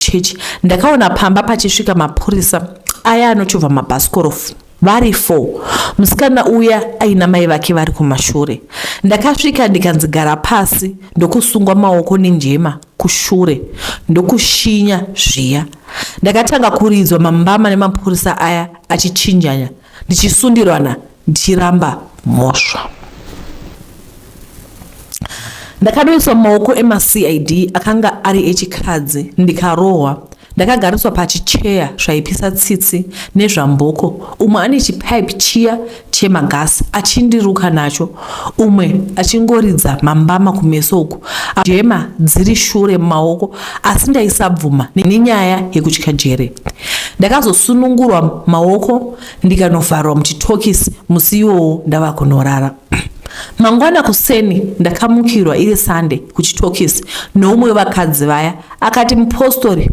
Chechi ndakaona pamba pachisvika mapurisa aya anochovha mabhasikorofu vari 4, musikana uya aina mai vake vari kumashure. Ndakasvika ndikanzi gara pasi ndokusungwa maoko nenjema kushure ndokushinya zviya. Ndakatanga kuridzwa mambama nemapurisa aya achichinjanya ndichisundirwana ndichiramba mhosva. Ndakadoiswa mumaoko emaCID akanga ari echikadzi ndikarohwa. Ndakagariswa pachicheya zvaipisa tsitsi nezvamboko, umwe ane chipipe chiya chemagasi achindiruka nacho, umwe achingoridza mambama kumeso uku jema dziri shure mumaoko asi ndaisabvuma nenyaya yekutya jere. Ndakazosunungurwa maoko ndikanovharwa muchitokisi musi iwowo ndava kunorara. Mangwana kuseni ndakamukirwa iri Sunday kuchitokisi noumwe wevakadzi vaya akati mupostori.